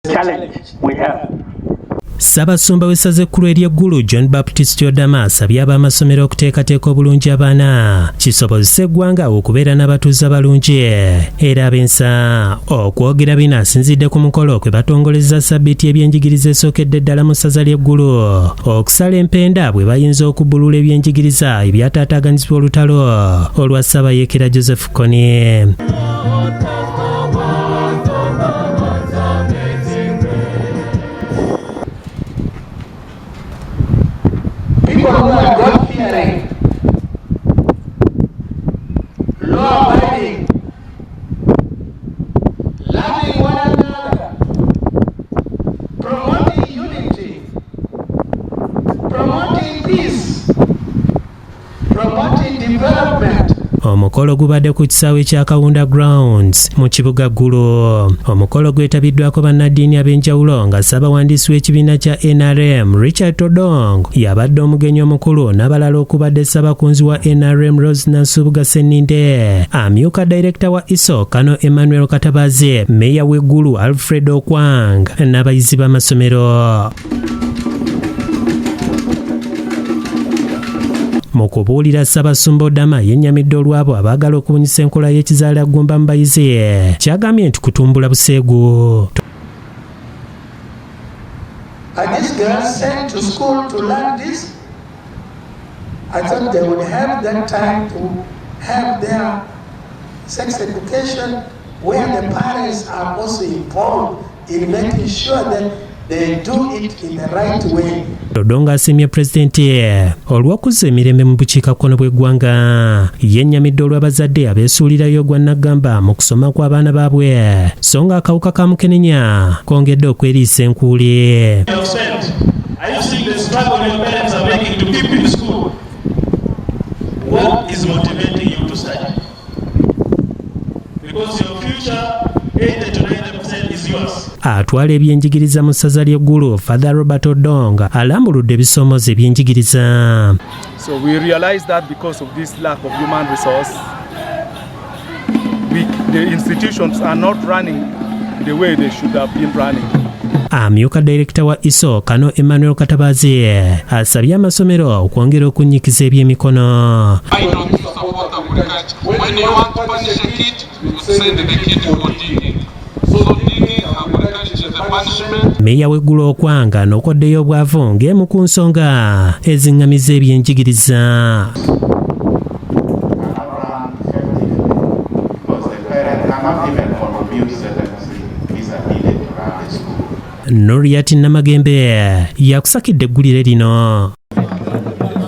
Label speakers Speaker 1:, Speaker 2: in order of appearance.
Speaker 1: Challenge we have.
Speaker 2: Ssaabasumba w'essaza ekkulu ery'eggulu, John Baptist Odama, asabye ab'amasomero okuteekateeka obulungi abaana kisobozesa eggwanga okubeera n'abatuuze abalungi era ab'ensa. Okwogera bino asinzidde ku mukolo kwe batongoleza sabbiiti ebyenjigiriza esookedde ddala mu ssaza ly'eggulu, okusala empenda bwe bayinza okubbulula ebyenjigiriza ebyataataaganyizibwa olutalo olwa Ssabayeekera Joseph Kony.
Speaker 1: People who are God-fearing, law-abiding, loving one another, promoting unity, promoting peace, promoting development.
Speaker 2: Omukolo gubadde ku kisaawe kya Kawunda Grounds mu kibuga Ggulu. Omukolo gwetabiddwako bannaddiini ab'enjawulo, nga ssabawandiisi w'ekibiina kya NRM Richard Todwong yabadde omugenyi omukulu, n'abalala okubadde ssabakunzi wa NRM Rose Nansubuga Senninde, amyuka dayirekita wa ISO Kano Emmanuel Katabazi, meeya w'eggulu Alfred Okwang n'abayizi b'amasomero. Mu kubuulira, Ssabasumba Odama yennyamidde olw'abo abaagala okubunyisa enkola y'ekizaala ggumba mu bayizi, kyagambye nti kutumbula buseegu.
Speaker 1: Are these girls sent to school to learn this? I thought they would have that time to have their sex education where the parents are also involved in making sure that they do it in the right way.
Speaker 2: Odonga asiimye pulezidenti olw'okuzza emirembe mu bukiikakkono bw'eggwanga. Yennyamidde olw'abazadde abeesuulirayo ogwa naggamba mu kusoma kw'abaana baabwe, so nga akawuka ka mukenenya kongedde okweriisa enkuuli.
Speaker 3: You have spent. Are you seeing the struggle your parents are making to keep you in school? What is motivating you to study? Because your future, 80 to 90% is yours.
Speaker 2: Atwala ebyenjigiriza mu ssaza ly'eggulu, Father Robert Odong, alambuludde ebisoomooza ebyenjigiriza.
Speaker 4: So we realize that because of this lack of human resource, the institutions are not running the way they should have been running.
Speaker 2: Amyuka dayirekita wa ISO Kano Emmanuel Katabazi asabye amasomero okwongera okunnyikiza ebyemikono.
Speaker 5: I don't support agriculture. When you want to punish a kid, you send the kid for digging. So digging, agriculture is a punishment.
Speaker 2: Meeya w'eggulu Okwanga n'okoddeyo obwavu ng'emu ku nsonga eziŋŋamiza ebyenjigiriza.
Speaker 6: Cannot run effectively because the parent cannot even contribute certain things that are needed to run the school.
Speaker 2: Noriat Namagembe yakusakidde eggulire lino.